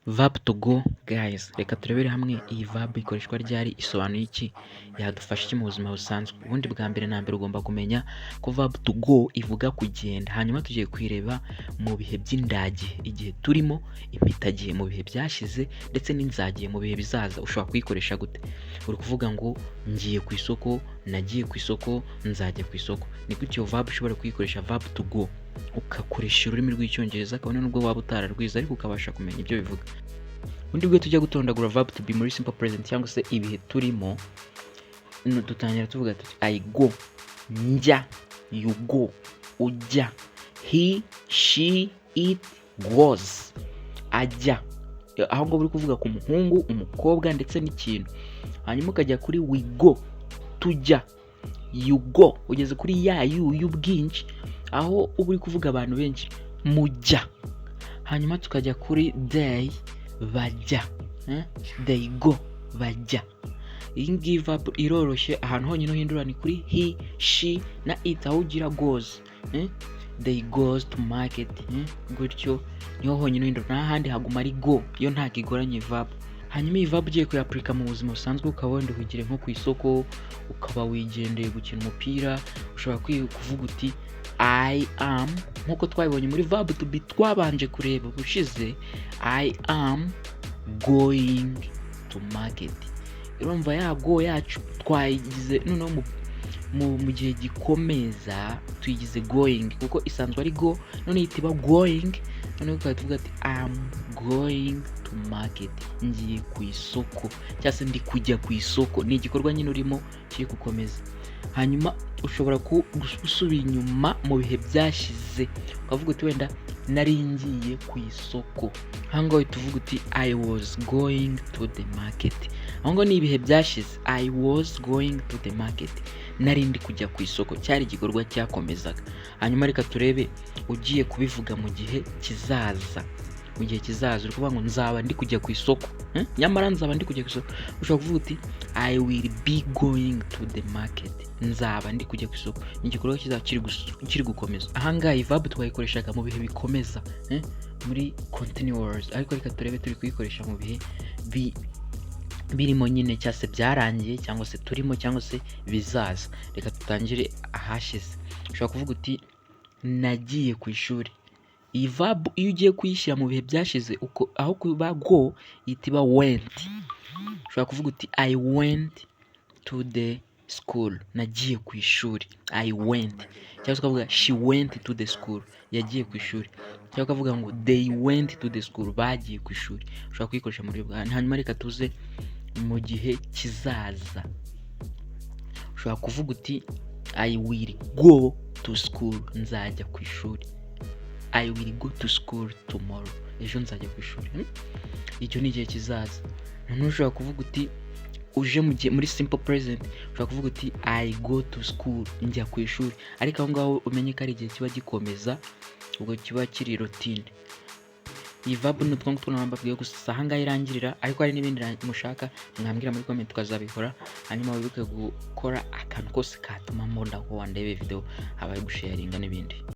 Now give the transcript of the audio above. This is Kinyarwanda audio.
Verb to go, guys, reka turebere hamwe iyi verb ikoreshwa ryari, isobanuye iki, yadufasha iki mu buzima busanzwe. Ubundi bwa mbere na mbere ugomba kumenya ko verb to go ivuga kugenda. Hanyuma tugiye kuyireba mu bihe by'indagihe, igihe turimo, impitagihe mu bihe byashize, ndetse n'inzagihe mu bihe bizaza. Ushobora kuyikoresha gute? Uri kuvuga ngo ngiye ku isoko, nagiye ku isoko, nzajya ku isoko. Ni gutyo iyo verb ushobora kuyikoresha, verb to go, ugakoresha ururimi rw'Icyongereza, kabone nubwo waba utararwize, ariko ukabasha kumenya ibyo bivuga. Ubundi bwo tujya gutondagura verb to be muri simple present cyangwa se ibihe turimo, dutangira tuvuga tuti I go, njya; you go, ujya; he, she, it goes, ajya. Aho ngaho uri kuvuga ku muhungu, umukobwa ndetse n'ikintu. Hanyuma ukajya kuri we go, tujya; you go, ugeze kuri ya you y'ubwinshi, aho uba uri kuvuga abantu benshi, mujya. Hanyuma tukajya kuri they, bajya, eh? They go, bajya. Iyi ngiyi verb iroroshye. Ahantu honyine uhindura ni kuri he, she na it, aho ugira goes, eh? They goes to market, eh? Gutyo niho honyine uhindura, nta handi haguma ari go. Yo ntabwo igoranye verb. Hanyuma iyi verb ugiye kuyapurika mu buzima busanzwe, ukaba wenda wigire nko ku isoko, ukaba wigendeye gukina umupira, ushobora kuvuga uti I am, nk'uko twabibonye muri verb to be twabanje kureba ubushize, I am going to market. Urumva ya go yacu twayigize noneho mu gihe gikomeza, tuyigize going kuko isanzwe ari go, none ihita iba going. Noneho tukaba tuvuga ati am going to market, ngiye ku isoko cyangwa se ndi kujya ku isoko. Ni igikorwa nyine urimo kiri gukomeza. Hanyuma ushobora gusubira inyuma mu bihe byashize, ukavuga uti wenda nari ngiye ku isoko. Aha ngaha uhita uvuga uti I was going to the market. Aho ngaho ni ibihe byashize. I was going to the market, nari ndi kujya ku isoko, cyari igikorwa cyakomezaga. Hanyuma reka turebe ugiye kubivuga mu gihe kizaza. Mu gihe kizaza uri kuvuga ngo nzaba ndi kujya ku isoko, eh? Nyamara nzaba ndi kujya ku isoko, ushobora kuvuga uti I will be going to the market, nzaba ndi kujya ku isoko. Ni igikorwa kizaba kiri gukomeza. Ahangaha iyi verb twayikoreshaga mu bihe bikomeza, eh? Muri continuous. Ariko reka turebe turi kuyikoresha mu bihe birimo nyine, cyangwa se byarangiye, cyangwa se turimo, cyangwa se bizaza. Reka dutangire ahashize. Ushobora kuvuga uti nagiye ku ishuri. Iyi verb iyo ugiye kuyishyira mu bihe byashize, uko aho kuba go ihita iba went. Ushobora kuvuga uti I went to the school, nagiye ku ishuri, I went. Cyangwa se ukavuga she went to the school, yagiye ku ishuri. Cyangwa ukavuga ngo they went to the school, bagiye ku ishuri. Ushobora kuyikoresha mu buryo bwa. Hanyuma reka tuze mu gihe kizaza. Ushobora kuvuga uti I will go to school, nzajya ku ishuri. I will go to school tomorrow, ejo nzajya ku ishuri, Icyo ni igihe kizaza. Noneho ushobora kuvuga uti uje mu gihe muri simple present, ushobora kuvuga uti I go to school, njya ku ishuri. Ariko aho ngaho umenye ko ari igihe kiba gikomeza, ubwo kiba kiri routine. Iyi verb ni utwo ngutwo nababwiye gusa aha ngaha irangirira, ariko hari n'ibindi mushaka mwambwira muri comment tukazabikora. Hanyuma wibuke gukora akantu kose katuma mbona ko wandebe video, habaye gusharinga n'ibindi.